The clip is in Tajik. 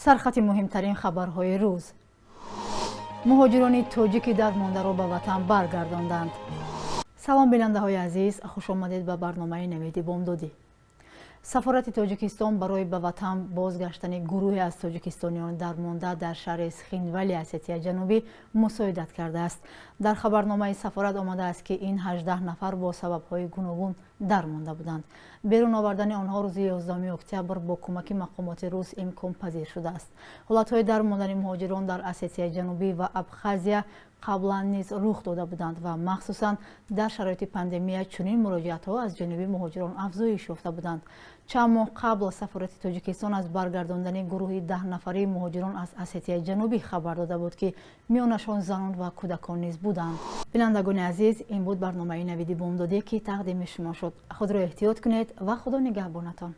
Сархати муҳимтарин хабарҳои рӯз: муҳоҷирони тоҷики дармондаро ба ватан баргардонданд. Салом, бинандаҳои азиз, хушомадед ба барномаи «Навиди бомдодӣ». Сафорати Тоҷикистон барои ба ватан бозгаштани гурӯҳе аз тоҷикистониён дармонда дар шаҳри Схинвали Осетияи Ҷанубӣ мусоидат кардааст. Дар хабарномаи сафорат омадааст, ки ин 18 нафар бо сабабҳои гуногун дармонда буданд. Берун овардани онҳо рӯзи 11 октябр бо кӯмаки мақомоти рус имконпазир шудааст. Ҳолатҳои дармондани муҳоҷирон дар Осетияи Ҷанубӣ ва Абхазия қаблан низ рух дода буданд ва махсусан дар шароити пандемия чунин муроҷиатҳо аз ҷониби муҳоҷирон афзоиш ёфта буданд. Чанд моҳ қабл сафорати Тоҷикистон аз баргардондани гурӯҳи 10-нафарии муҳоҷирон аз Осетияи Ҷанубӣ хабар дода буд, ки миёнашон занон ва кӯдакон низ буданд. Бинандагони азиз, ин буд барномаи «Навиди бомдодӣ», ки тақдими шумо шуд. Худро эҳтиёт кунед ва Худо нигаҳбонатон.